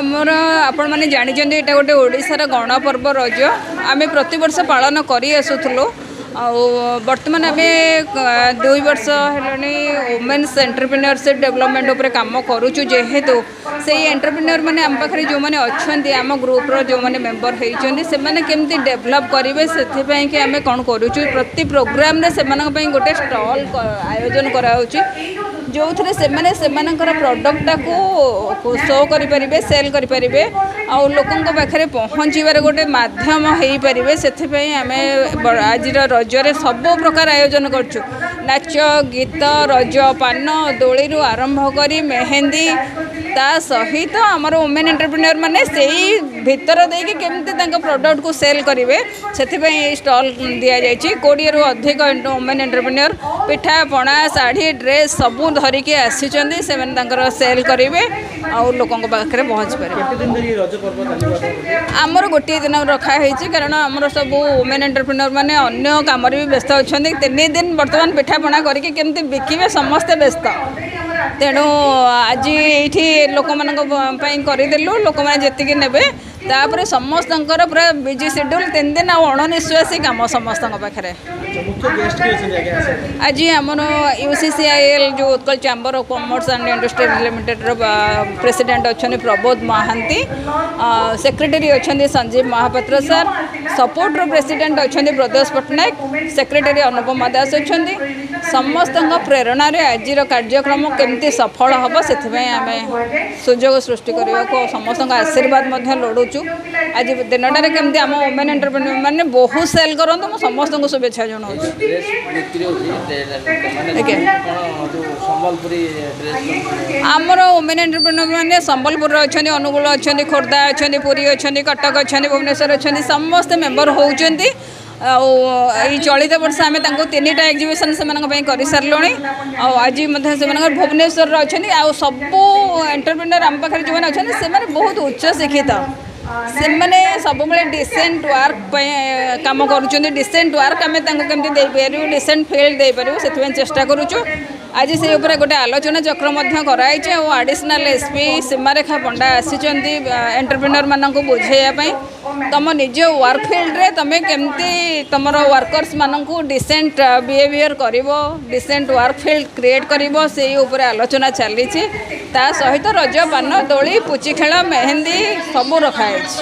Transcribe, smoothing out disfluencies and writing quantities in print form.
ଆମର ଆପଣମାନେ ଜାଣିଛନ୍ତି, ଏଇଟା ଗୋଟେ ଓଡ଼ିଶାର ଗଣପର୍ବ ରଜ। ଆମେ ପ୍ରତିବର୍ଷ ପାଳନ କରି ଆସୁଥିଲୁ। ଆଉ ବର୍ତ୍ତମାନ ଆମେ 2 ବର୍ଷ ହେଲାଣି ଓମେନ୍ସ ଏଣ୍ଟରପ୍ରିନିୟରସିପ୍ ଡେଭଲପମେଣ୍ଟ ଉପରେ କାମ କରୁଛୁ। ଯେହେତୁ ସେଇ ଏଣ୍ଟରପ୍ରିନିୟର ମାନେ ଆମ ପାଖରେ ଯେଉଁମାନେ ଅଛନ୍ତି, ଆମ ଗ୍ରୁପ୍ର ଯେଉଁମାନେ ମେମ୍ବର ହେଇଛନ୍ତି, ସେମାନେ କେମିତି ଡେଭଲପ୍ କରିବେ, ସେଥିପାଇଁ କି ଆମେ କ'ଣ କରୁଛୁ, ପ୍ରତି ପ୍ରୋଗ୍ରାମରେ ସେମାନଙ୍କ ପାଇଁ ଗୋଟେ ଷ୍ଟଲ୍ ଆୟୋଜନ କରାହେଉଛି, ଯେଉଁଥିରେ ସେମାନେ ସେମାନଙ୍କର ପ୍ରଡ଼କ୍ଟଟାକୁ ଶୋ କରିପାରିବେ, ସେଲ୍ କରିପାରିବେ ଆଉ ଲୋକଙ୍କ ପାଖରେ ପହଞ୍ଚିବାର ଗୋଟେ ମାଧ୍ୟମ ହେଇପାରିବେ। ସେଥିପାଇଁ ଆମେ ଆଜିର ରଜରେ ସବୁ ପ୍ରକାର ଆୟୋଜନ କରୁଛୁ। ନାଚ ଗୀତ, ରଜ ପାନ, ଦୋଳିରୁ ଆରମ୍ଭ କରି ମେହେନ୍ଦି, ତା ସହିତ ଆମର ଓମେନ୍ ଏଣ୍ଟରପ୍ରିନିୟର ମାନେ ସେଇ ଭିତର ଦେଇକି କେମିତି ତାଙ୍କ ପ୍ରଡ଼କ୍ଟକୁ ସେଲ୍ କରିବେ, ସେଥିପାଇଁ ଏଇ ଷ୍ଟଲ୍ ଦିଆଯାଇଛି। 20ରୁ ଅଧିକ ଓମେନ୍ ଏଣ୍ଟରପ୍ରିନିୟର ପିଠା ପଣା, ଶାଢ଼ୀ, ଡ୍ରେସ୍ ସବୁ ଧରିକି ଆସିଛନ୍ତି। ସେମାନେ ତାଙ୍କର ସେଲ୍ କରିବେ ଆଉ ଲୋକଙ୍କ ପାଖରେ ପହଞ୍ଚି ପାରିବେ। କେତେ ଦିନ ଧରି ରଜ ପର୍ବ ଚାଲିବ ଆପଣଙ୍କର? ଆମର ଗୋଟିଏ ଦିନ ରଖା ହେଇଛି, କାରଣ ଆମର ସବୁ ଓମେନ୍ ଏଣ୍ଟରପ୍ରିନିୟର ମାନେ ଅନ୍ୟ କାମରେ ବି ବ୍ୟସ୍ତ ଅଛନ୍ତି। 3 ଦିନ ବର୍ତ୍ତମାନ ପିଠାପଣା କରିକି କେମିତି ବିକିବେ, ସମସ୍ତେ ବ୍ୟସ୍ତ। ତେଣୁ ଆଜି ଏଇଠି ଲୋକମାନଙ୍କ ପାଇଁ କରିଦେଲୁ, ଲୋକମାନେ ଯେତିକି ନେବେ। ତାପରେ ସମସ୍ତଙ୍କର ପୁରା ବିଜି ସେଡ୍ୟୁଲ୍, 3 ଦିନ ଆଉ ଅଣନିଶ୍ୱାସୀ କାମ ସମସ୍ତଙ୍କ ପାଖରେ। ଆଚ୍ଛା, ମୁଖ୍ୟ ଗେଷ୍ଟ କିଏ ଅଛନ୍ତି ଆଜ୍ଞା ଆସିବା? ଆଜି ଆମର ୟୁସିସିଆଇଏଲ୍, ଯେଉଁ Utkal chamber of commerce and industry ଲିମିଟେଡ଼ର president ଅଛନ୍ତି ପ୍ରବୋଧ ମହାନ୍ତି, ସେକ୍ରେଟାରୀ ଅଛନ୍ତି Sanjeev Mohapatra sir, supporter president ଅଛନ୍ତି ପ୍ରଦୋଷ ପଟ୍ଟନାୟକ, ସେକ୍ରେଟାରୀ ଅନୁପମା ଦାସ ଅଛନ୍ତି। ସମସ୍ତଙ୍କ ପ୍ରେରଣାରେ ଆଜିର କାର୍ଯ୍ୟକ୍ରମ କେମିତି ସଫଳ ହେବ, ସେଥିପାଇଁ ଆମେ ସୁଯୋଗ ସୃଷ୍ଟି କରିବାକୁ ଆଉ ସମସ୍ତଙ୍କ ଆଶୀର୍ବାଦ ମଧ୍ୟ ଲୋଡ଼ୁଛୁ। ଆଜି ଦିନଟାରେ କେମିତି ଆମ ଓମେନ୍ ଏଣ୍ଟରପ୍ରେନ୍ୟୁର ମାନେ ବହୁତ ସେଲ୍ କରନ୍ତୁ, ମୁଁ ସମସ୍ତଙ୍କୁ ଶୁଭେଚ୍ଛା ଜଣାଉଛି। ଡ୍ରେସ୍ ବିକ୍ରି ହେଉଛି ମାନେ କ'ଣ ଯେଉଁ ସମ୍ବଲପୁରୀ ଡ୍ରେସ୍? ଆମର ଓମେନ୍ ଏଣ୍ଟରପ୍ରେନ୍ୟୁର ମାନେ ସମ୍ବଲପୁରରେ ଅଛନ୍ତି, ଅନୁଗୁଳ ଅଛନ୍ତି, ଖୋର୍ଦ୍ଧା ଅଛନ୍ତି, ପୁରୀ ଅଛନ୍ତି, କଟକ ଅଛନ୍ତି, ଭୁବନେଶ୍ୱର ଅଛନ୍ତି, ସମସ୍ତେ ମେମ୍ବର ହେଉଛନ୍ତି। ଆଉ ଏଇ ଚଳିତ ବର୍ଷ ଆମେ ତାଙ୍କୁ ତିନିଟା ଏକ୍ଜିବିସନ୍ ସେମାନଙ୍କ ପାଇଁ କରିସାରିଲୁଣି। ଆଉ ଆଜି ମଧ୍ୟ ସେମାନଙ୍କର ଭୁବନେଶ୍ୱରରେ ଅଛନ୍ତି। ଆଉ ସବୁ ଏଣ୍ଟରପ୍ରେନ୍ୟୁର ଆମ ପାଖରେ ଯେଉଁମାନେ ଅଛନ୍ତି, ସେମାନେ ବହୁତ ଉଚ୍ଚ ଶିକ୍ଷିତ। ସେମାନେ ସବୁବେଳେ ଡିସେଣ୍ଟ ୱାର୍କ ପାଇଁ କାମ କରୁଛନ୍ତି। ଡିସେଣ୍ଟ ୱାର୍କ ଆମେ ତାଙ୍କୁ କେମିତି ଦେଇପାରିବୁ, ଡିସେଣ୍ଟ ଫିଲ୍ଡ ଦେଇପାରିବୁ, ସେଥିପାଇଁ ଚେଷ୍ଟା କରୁଛୁ। ଆଜି ସେଇ ଉପରେ ଗୋଟେ ଆଲୋଚନା ଚକ୍ର ମଧ୍ୟ କରାଯାଇଛି। ଆଉ ଆଡ଼ିସନାଲ୍ ଏସ୍ପି ସୀମାରେଖା ପଣ୍ଡା ଆସିଛନ୍ତି ଏଣ୍ଟରପ୍ରିନରମାନଙ୍କୁ ବୁଝେଇବା ପାଇଁ, ତୁମ ନିଜ ୱାର୍କ ଫିଲ୍ଡରେ ତୁମେ କେମିତି ତୁମର ୱାର୍କର୍ସମାନଙ୍କୁ ଡିସେଣ୍ଟ ବିହେଭିଅର୍ କରିବ, ଡିସେଣ୍ଟ ୱାର୍କ ଫିଲ୍ଡ କ୍ରିଏଟ୍ କରିବ, ସେଇ ଉପରେ ଆଲୋଚନା ଚାଲିଛି। ତା ସହିତ ରଜ ପାନ, ଦୋଳି, ପୁଚି ଖେଳ, ମେହେନ୍ଦି ସବୁ ରଖାହେଇଛି।